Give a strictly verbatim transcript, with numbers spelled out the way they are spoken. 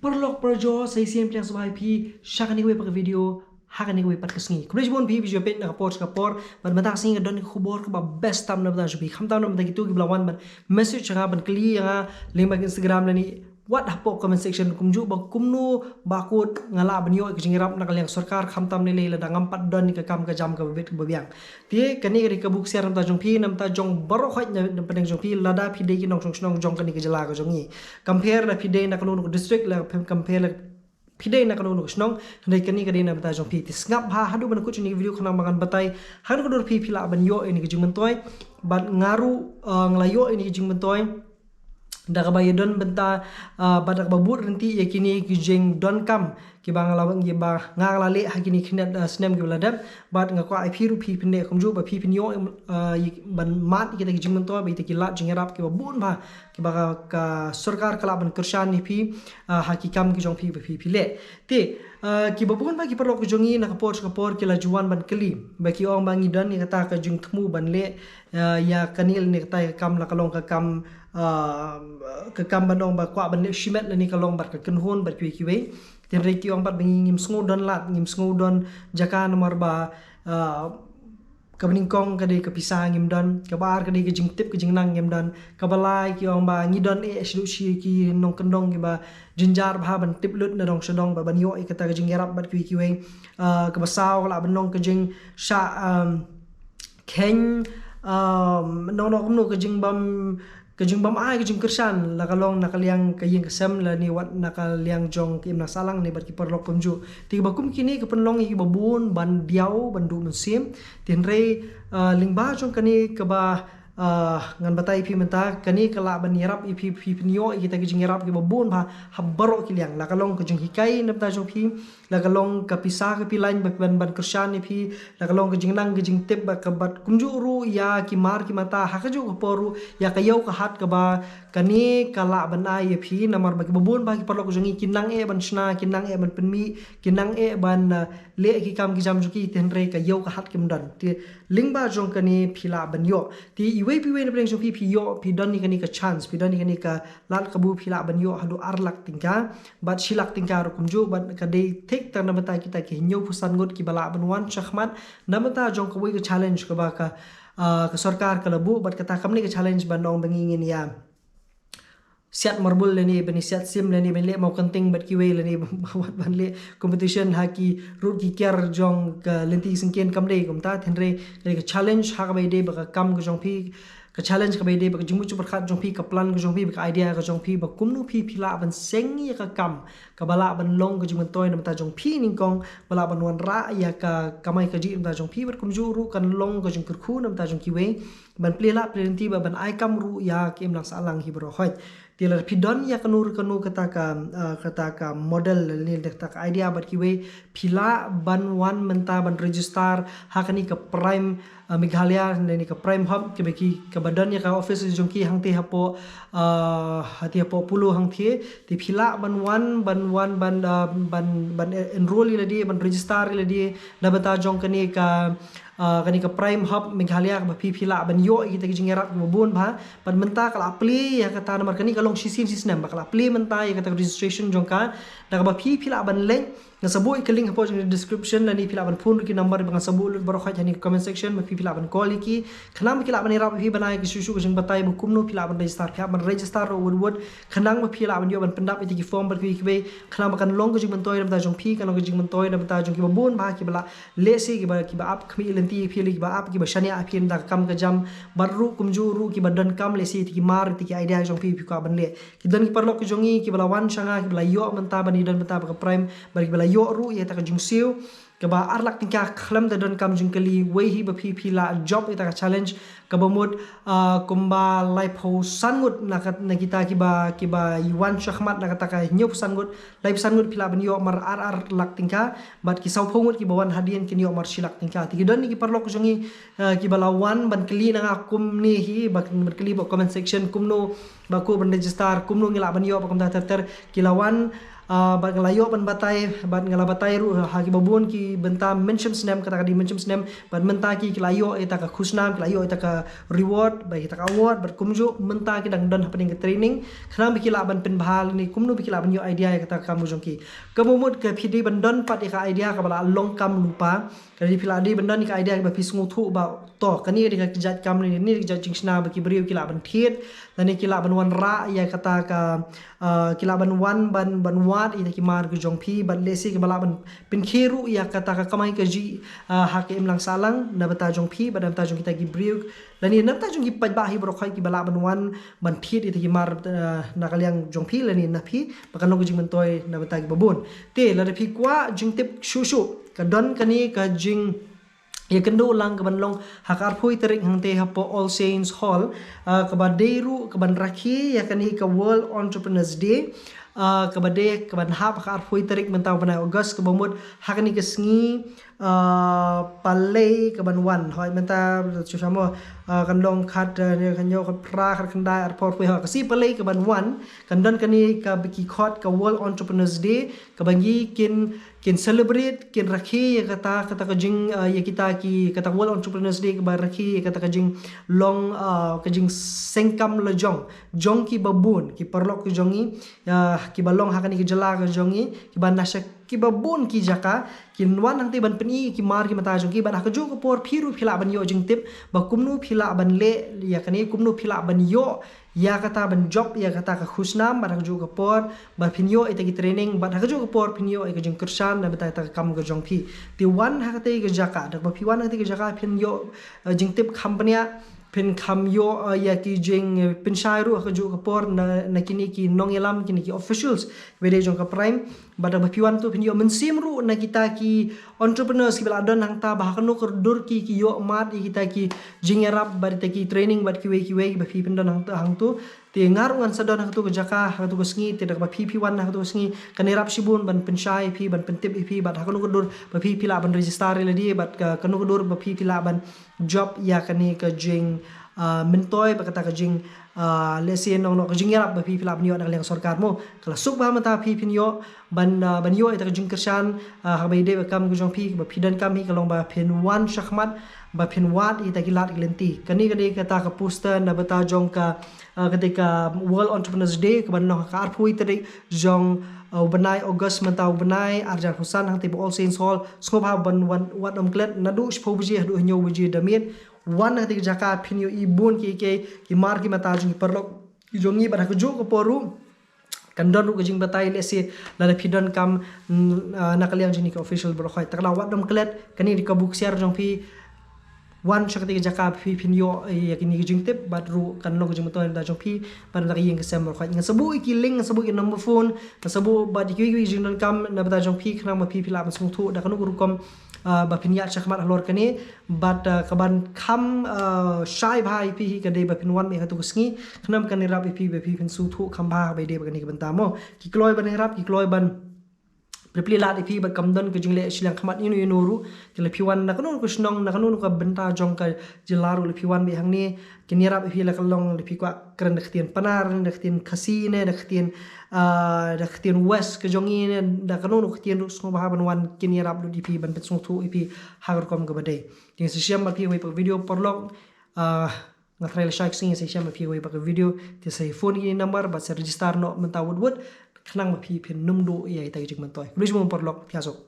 Paralok parajor, sa shisien pdiang sngewbha ïa phi sha kane kawei pat ka video ha kane kawei pat ka sngi. Khublei shibun phi, phi ju peit na ka por sha ka por. Bad mynta ka sngi nga don ka khubor kaba best tam na bynta jong phi, khamtam na bynta kito kiba la wan ban message ïa nga, ban kylli ïa nga lyngba ka Instagram lane wat hapoh comment section, kumjuh ba kumno ba kut nga lah ban ïoh ïa ka jingïarap na ka liang sorkar, khamtam lei lei lada ngam pat don ïa ka kam ka jam kaba bit kaba biang. Te kane ka dei ka buk siar na bynta jong phi, na bynta jong baroh khoit na, na pdeng jong phi, lada phi dei ki nongshong shnong jong kane ka jylla ka jong ngi. Compare lada phi dei na kano kano ka district, lada phi compare lada phi dei na kano kano ka shnong, hynrei kane ka dei na bynta jong phi. Te sngap bha haduh ban kut jong kane ka video khnang ba ngan batai ha kano ka dur phi, phi lah ban ïoh ïa kane ka jingmyntoi. Bad nga ruh, uh, nga la ïoh ïa kane ka jingmyntoi da kaba ïadon bynta, uh, bad da kaba bud ryntih ïa kine ki jingdonkam kiba nga la, kiba nga la leh ha kine ki khyndiat, uh, snem kiba la dep. Bad nga kwah ïa phi ruh phi phin leh kumjuh ba phi phin ïoh, uh, ïa, ban mad ïa kita ki jingmyntoi bad kita ki lad jingïarap kiba bun bha kiba ka, ka sorkar ka lah ban kyrshan ïa phi, uh, ha ki kam ki jong phi ba phi phi leh. Te, uh, kiba bun bha ki paralok ki jong ngi na ka por sha ka por ki la ju wan ban kylli, ba ki ong ba ngi don ïa kata ka jingthmu ban leh, uh, ïa kane lane kata ka kam, la ka long ka kam, uh, ka kam ban ong ba kwah ban leh shimet lane ka long bad ka kynhun bad kiwei kiwei. Te hynrei ki ong pat ba ngi ngim sngew don lad, ngim sngew don jaka namar ba, uh, kaba nyngkong ka dei ka pisa ngim don, kaba ar ka dei ka jingtip ka jingnang ngim don, kaba lai ki ong ba ngi don eh shaduh shi ki nongkyndong kiba jynjar bha ban tip lut na dong sha dong bad ban ïoh ïa kata ka jingïarap bad kiwei kiwei. Uh, kaba saw ka lah ban long ka jingshah, um, kheiñ, um, nong nong kumno ka jingbym, ka jingbym ai ka jingkyrshan, la ka long na ka liang ka ïing ka sem lane wat na ka liang jong ka imlang sahlang ne bad ki paralok kumjuh. Te kiba kum kine ka pynlong ïa kiba bun ban diaw ban duh mynsiem. Te hynrei, uh, lyngba jong kane kaba, uh, ngan batai ïa phi mynta, kane ka lah ban ïarap ïa phi, phi phin ïoh ïa kita ki jingïarap kiba bun bha ha baroh ki liang. La ka long ka jinghikai na bynta jong phi, la ka long ka pisa ka phi lain ba phi ban, ban kyrshan ïa phi, la ka long ka jingnang ka jingtip bad ka, bad kumjuh ruh ïa ki mar ki mata, ha kajuh ka por ruh ïa ka ïew ka hat kaba kane ka lah ban ai ïa phi, namar ba kiba bun bha ki paralok jong ngi ki nang eh ban shna, ki nang eh ban pynmih, ki nang eh ban, uh, leh ki kam ki jam jong ki, te hynrei ka ïew ka hat kim don. Te lyngba jong kane phi lah ban ïoh. Te iwei pa iwei na pdeng jong phi, phi ïoh, phi don ïa kane ka chance, phi don ïa kane ka lad kabu, phi lah ban ïoh haduh ar lak tyngka. Bad shi lak tyngka ruh kumjuh, bad ka dei thik tang na bynta kita ki hynñiewphew san ngut kiba lah ban wan shakhmat na bynta jong kawei ka challenge kaba ka, ah, ka sorkar ka la buh, bad kata kam dei ka challenge ban ong ba ngi ngin ïa siat marbul lane ban ïa siat sim lane ban leh mawkynting bad kiwei lane ban, ban leh competition ha ki rud ki kiar jong ka lynti syngkien, kam dei kumta. Te hynrei ka dei ka challenge ha kaba ïadei bad ka kam ka jong phi, ka challenge kaba ïadei bad ka jingmut jingpyrkhat jong phi, ka plan ka jong phi, bad ka idea ka jong phi, ba kumno phi phi lah ban seng ïa ka kam kaba lah ban long ka jingmyntoi na bynta jong phi nyngkong, ba lah ban wanrah ïa ka kamai kajih na bynta jong phi, bad kumjuh ruh kan long ka jingkyrkhu na bynta jong kiwei ban plie lad plie lynti, bad ban ai kam ruh ïa ka imlang sahlang hi baroh khoit. Te lada phi don ïa kano re kano kata ka, ah, kata ka model lane kata ka idea bad kiwei, phi lah ban wan mynta ban register ha kane ka Prime, ah, Meghalaya lane ka Prime Hub, kaba ki, kaba don ïa ka office jong ki hangtei hapoh, ah, hangtei hapoh Polo hangtei. Te phi lah ban wan, ban wan, ban, ah, ban, ban enroll ïa lade, ban register ïa lade na bynta jong kane ka, ah, kane ka Prime Hub Meghalaya, kaba phi phi lah ban ïoh ïa kita ki jingïarap kiba bun bha. Bad mynta ka la plie ïa kata namar kane ka long shisien shisnem, ba ka la plie mynta ïa kata ka registration jong ka. Da kaba phi phi lah ban leit, ngan sa buh ïa ka link hapoh jong ka description lane phi lah ban phone ruh ki number ba ngan sa buh lut baroh khoit ha kane ka comment section, ba phi phi lah ban call ïa ki. Khnang ba ki lah ban ïarap ïa phi ban ai ki shuh shuh ka jingbatai ba kumno phi lah ban register, phi hap ban register ruh wut wut. Khnang ba phi lah ban ïoh ban pyndap ïa kita ki form bad kiwei kiwei. Khnang ba kan long ka jingmyntoi na bynta jong phi, kan long ka jingmyntoi na bynta jong kiba bun bha kiba lah lehse kiba, kiba ap khmih lynti ïa phi, kiba ap, kiba shaniah ïa phi na ka kam ka jam, bad ruh kumjuh ruh kiba donkam lehse ïa ki mar, ïa ki idea jong phi, phi kwah ban leh. Ki don ki paralok ki jong ngi kiba la wan sha nga, kiba la ïoh mynta ban ïadon mynta bad ka Prime, bad kiba la ïoh ruh ïa kata ka jingsiew kaba ar lak tyngka khlem da donkam jingkylli, wei hi ba phi phi lah jop ïa kata ka challenge, kaba mut, ah, kumba laiphew san ngut na ka, na kita kiba, kiba wan shakhmat na kata ka hynñiewphew san ngut, laiphew san ngut phi lah ban ïoh mar ar ar lak tyngka, bad ki sawphew ngut kiba wan hadien kin ïoh mar shi lak tyngka. Te ki don ki paralok jong ngi, eh, kiba la wan ban kylli na nga kumne hi, ba kin ban kylli bad comment section kumno, ba ko ban register, kumno ngi lah ban ïoh, ba kumta ter ter ki la wan, ah, bad nga la ïoh ban batai, bad nga la batai ruh ha ki babun ki bynta mynshem snem, kata ka dei mynshem snem, bad mynta ki, ki la ïoh ïa kata ka khusnam, ki la ïoh ïa kata ka reward, bad ïa kata ka award, bad kumjuh mynta ki dang don hapdeng ka training, khnang ba ki lah ban pynbha lane kumno ba ki lah ban ïoh idea ïa kata ka kam ka jong ki. Ka mut ka phi dei ban don pat ïa ka idea kaba la long kam lypa, ka dei phi la dei ban don ïa ka idea kaba phi sngewthuh ba to, kane ka dei ka jait kam ne, ne ka jait jingshna ba ki briew ki lah ban thied, lane ki lah ban wanrah ïa kata ka, ah, ki lah ban wan ban, ban wad ïa ki mar ka jong phi, bad lehse kiba lah ban pynkhie ruh ïa kata ka kamai kajih, ah, ha ka imlang sahlang na bynta jong phi bad na bynta jong kita ki briew, lane na bynta jong ki paidbah hi baroh khoit kiba lah ban wan ban thied ïa ki mar, ah, na ka liang jong phi lane na phi, ba kan long ka jingmyntoi na bynta ki babun. Te lada phi kwah jingtip shuh shuh, ka don kane ka jing ïakynduh lang kaban long ha ka arphew tarik hangtei hapoh All Saints Hall, ah, kaba dei ruh kaban rakhe ïa kane ka World Entrepreneurs Day, ah, kaba dei kaban hap ha ka arphew tarik mynta u bnai August, kaba mut ha kane ka sngi, ah, Palei kaban wan. Hooid, mynta shu sha mo, ah, kan long khat, ah, ne kan ïoh khat phra, khat khyndai, arphew, arphew, ha ka sngi Palei kaban wan, kan don kane kaba ki khot ka World Entrepreneurs Day, kaba ngi kin, kin celebrate, kin rakhe ïa kata, kata ka jing, ah, ïa kita ki, kata World Entrepreneurs Day kaba rakhe ïa kata ka jinglong, ah, ka jingseng kam lajong jong ki babun ki paralok ki jong ngi, ah, kiba long ha kane ka jylla ka jong ngi, kiba na sha ki babun ki jaka, kin wan hangtei ban pyni ki mar ki mata jong ki, bad ha kajuh ka por phi ruh phi lah ban ïoh jingtip ba kumno phi lah ban leh ïa kane, kumno phi lah ban ïoh ïa kata, ban jop ïa kata ka khusnam, bad ha kajuh ka por ba phin ïoh ïa kita ki training, bad ha kajuh ka por phin ïoh ïa ka jingkyrshan na bynta kata ka kam ka jong phi. Te wan ha katei ka jaka, da kaba phi wan ha katei ka jaka phin ïoh, eh, jingtip kham bniah, phin kham ïoh, eh, ïa ki jing, eh, pynshai ruh ha kajuh ka por na, na kine ki nongïalam, kine ki officials ba dei jong ka Prime. Bad da kaba phi wan tu phin ïoh mynsiem ruh na kita ki entrepreneurs kiba la don hangta, ba ha kano ka dur ki, ki ïoh mad ïa kita ki jingïarap bad kita ki training bad kiwei kiwei ba phi pyndon hangta, hangtu. Te nga ruh ngan sa don ha katu ka jaka ha katu ka sngi, te da kaba phi phi wan ha katu ka sngi, kan ïarap shibun ban pynshai ïa phi, ban pyntip ïa phi bad ha kano ka dur ba phi phi lah ban register ïa lade, bad ka, kano ka dur ba phi phi lah ban jop ïa kane ka jing, ah, myntoi bad kata ka jing, ah, lehse nong nong ka jingïarap ba phi phi lah ban ïoh na ka liang sorkar mo. Ka la suk ba mynta phi phin ïoh ban, ah, ban ïoh ïa kata ka jingkyrshan, ah, ha kaba ïadei bad ka kam ka jong phi, kaba phi donkam hi ka long ba phin wan shakhmat, ba phin wad ïa kita ki lad ki lynti. Kane ka dei kata ka poster na bynta jong ka, ah, katei ka World Entrepreneurs Day kaban long ha ka arphew tarik jong, ah, u bnai August mynta u bnai ar hajar arphew san hangtei hapoh All Saints Hall. Sngewbha ban wan, wat nym klet, naduh shiphew baje haduh hynñiew baje da miet. Wan hangtei ka jaka phin ïohi bun kiei kiei ki mar ki mata jong ki paralok ki jong ngi, bad ha kajuh ka por ruh kan don ruh ka jingbatai lehse lada phi donkam, mm, ah, na ka liang jong kine ki official baroh khoit. Te kane wat nym klet, kane dei ka buk sher jong phi. Wan sha katei ka jaka ba phi phin ïoh, eh, ïa kine ki jingtip bad ruh kan long ka jingmyntoi na bynta jong phi bad na ka ïing ka sem baroh khoit. Ngan sa buh ïa ki link, ngan sa buh ïa ki number phone, ngan sa buh bad ïa kiwei kiwei ki jingdonkam na bynta jong phi, khnang ba phi phi lah ban sngewthuh da kano ka rukom, ah, ba phin ïaid shakhmat halor kane. Bad, ah, kaban kham, ah, shai bha ïa phi hi ka dei ba phin wan beit ha katu ka sngi, khnang kan ïarap ïa phi ba phi phin sngewthuh kham bha ha kaba ïadei bad kane ka bynta mo. Ki kloi ban ïarap, ki kloi ban plie lad ïa phi bad kam don ka jingleh shiliang khmat ïa no ïa no ruh. Te lada phi wan na kano ka shnong, na kano ka bynta jong ka jylla ruh, lada phi wan beit hangne, kin ïarap ïa phi, la ka long lada phi kwah kren da ka ktien Pnar ne da ka ktien Khasi ne da ka ktien, ah, da ka ktien West ka jong ngi ne da kano ka ktien ruh, sngewbha ban wan, kin ïarap lut ïa phi, ban pynsngewthuh ïa phi ha ka rukom kaba dei. Te ngin sa ïashem bad phi ha kawei pat ka video paralok. Ah, nga tharai lashai ka sngi ngin sa ïashem bad phi ha kawei pat ka video. Te sa phone ïa kine ki number bad sa register noh mynta wut wut, khnang ba phi phin nym duh ïa kita ki jingmyntoi. Khublei shibun paralok, ïa suk.